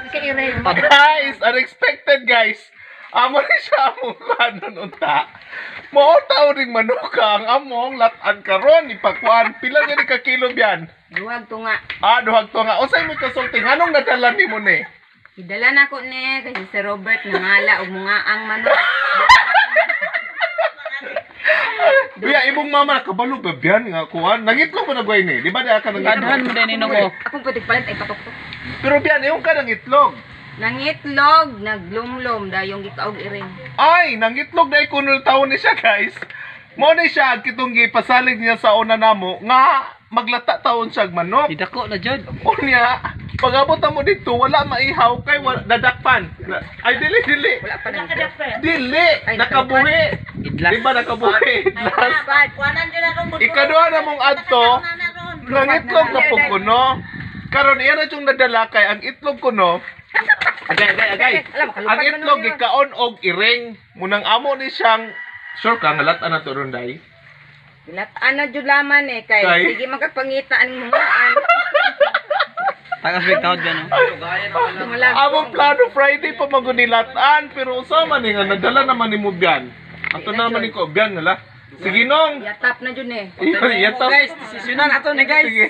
Guys, unexpected, guys. Amo ni siya among kanon unta. Mao taon ring manuka ang among latan karon ipakuan. Pila gani ka kilo, biyan? Duwag tunga. Ah, duhag to nga. Unsay mo kasulti? Nganong nadala nimo ni? Gidala na ko ni kasi si Robert nangala og mga ang manok. Uya, imong mama nakabalo ba biyan nga kuan? Nangitlog mo na gway ni. Di ba di ka Kadhan nangitlog? mo din nino ko. Akong pwede palit ay patok to. Pero biyan, imong ka nangitlog. Nangitlog, naglumlom dayong gikaog iring. Ay, nangitlog na ikuno taon ni siya, guys. Mo ni siya kitong gipasalig niya sa una namo nga maglata taon siya og manok. Idako na jud. Unya, pag-abot na mo dito, wala maihaw kay wala, dadakpan. Ay, dili, dili. Wala pa nang Dili, Ay, nakabuhi. Idlas. Di ba nakabuhi? Idlas. Kuanan dyan na ron. Ikaduha na mong adto, nangitlog na po kuno. Karon iya na yung nadala kay ang itlog kuno. Agay, agay, agay. Alam, makalupad Ang man itlog nun yun. gikaon og iring. Munang amo ni siyang sure ka nga latan na to ron day. Gilataan na jud laman eh kay, Kay? sige magkapangita ang mga an. Tagas may tawad ba no? Tumalag. Among plano Friday pa magunilatan pero usama ni nga nadala naman ni mo biyan. Ato na naman ni ko biyan nala. Sige nong. Yatap na jud eh. Iya, Guys, desisyonan ato ni guys. Sige.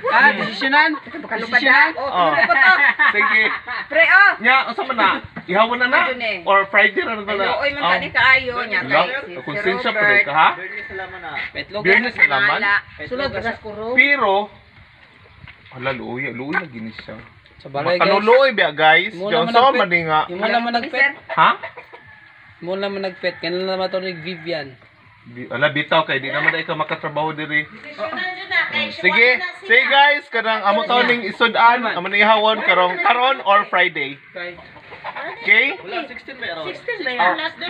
Ah, desisyonan. Makalupad na. Oh. Oh, oh. To. Sige. Pre oh. Nya, unsa man na? Ihawan na na? Ano yun eh? Or Friday na na Ay, na? looy man tani kaayo nya Ala, kay si konsensya pa rin Robert. ka ha? Petlog. Biyernes na naman. Nangala. Sulod, gas kuro. Pero, ala, luoy, luoy na gini siya. Sa balay Ano guys. luoy ba guys? Muna Diyan man sa nagpet. man nga. Imo naman nagpet. Ha? Mo naman nagpet. Kanila naman to ni Vivian. Ala bitaw kay di naman dai ka makatrabaho diri. Desisyonan dyan na. Kay Sige, sige guys, kanang amo taon ning isud-an, amo ni ihawon karong karon or Friday. Okay. Okay? 16 ba yan? Last day.